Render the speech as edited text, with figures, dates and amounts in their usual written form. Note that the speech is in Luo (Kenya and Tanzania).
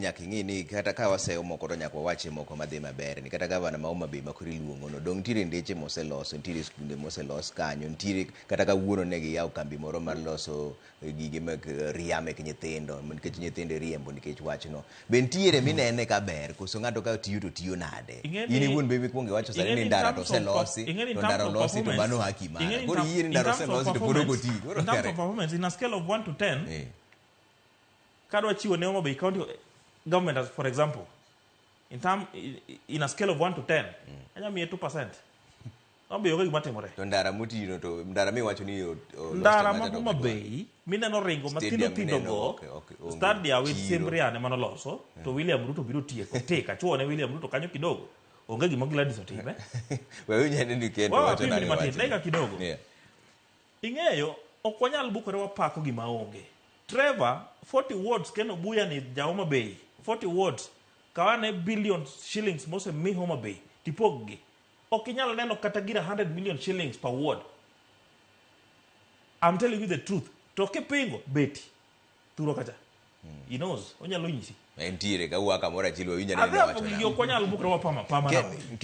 nyaka ing'i ni kata ka waseyo moko to nyaka wawache moko madhi maber ni kata gavana ma Homa Bay ma koro iluongo no dong nitiere ndeche moseloso, nitiere skunde moselos kanyo, nitiere kata kawuono ne giyawo kambi moro mar loso gige mag ria mek nyithindo nikech nyithindo iriembo nikech wachno. Be nitiere minene ka ber koso ng'ato ka tiyo to tiyo nade? In iwuon be mikwongo iwacho sani ni ndara to oselosi to ndara olosi to mano haki mara. Koro iyie ni ndara oselosi to pod ok oti. Koro In terms of performance, in a scale of 1 to 10, kadwa chiwo ne Homa Bay County government as for example, in a scale of 1 to 10, anya miye 2%. Homa Bay onge gima timore. To ndara motino to ndara miwacho ni Ndara ma Homa Bay mineno ringo mathindo Stadium thindo mineno go, onge. Stadia with Chiro. Simbrian ema noloso, to William Ruto biro tieko. Tik, achuo ne William Ruto kanyo kidogo. Onge gima Gladys otime. We winj ane ni Ken Wa wacho wapimni nade matin, wachni. dakika kidogo. Ing'eyo, ok wanyal bukore wapako gima onge. Trevor, 40 wards Ken Obuya ni ja Homa Bay. 40 wards. Kawane billion shillings mosemi Homa Bay. Tipog gi. Ok inyal neno kata gira 100 million shillings per ward. I'm telling you the truth. To kipingo, beti. Thuro kacha. He knows. Onyalo nyisi. Entiere ka ua kamoro achiel wawinj ane ni Adhi nowacho gigi nang'o. ok wanyal bukore wapama pama. Ken, Ken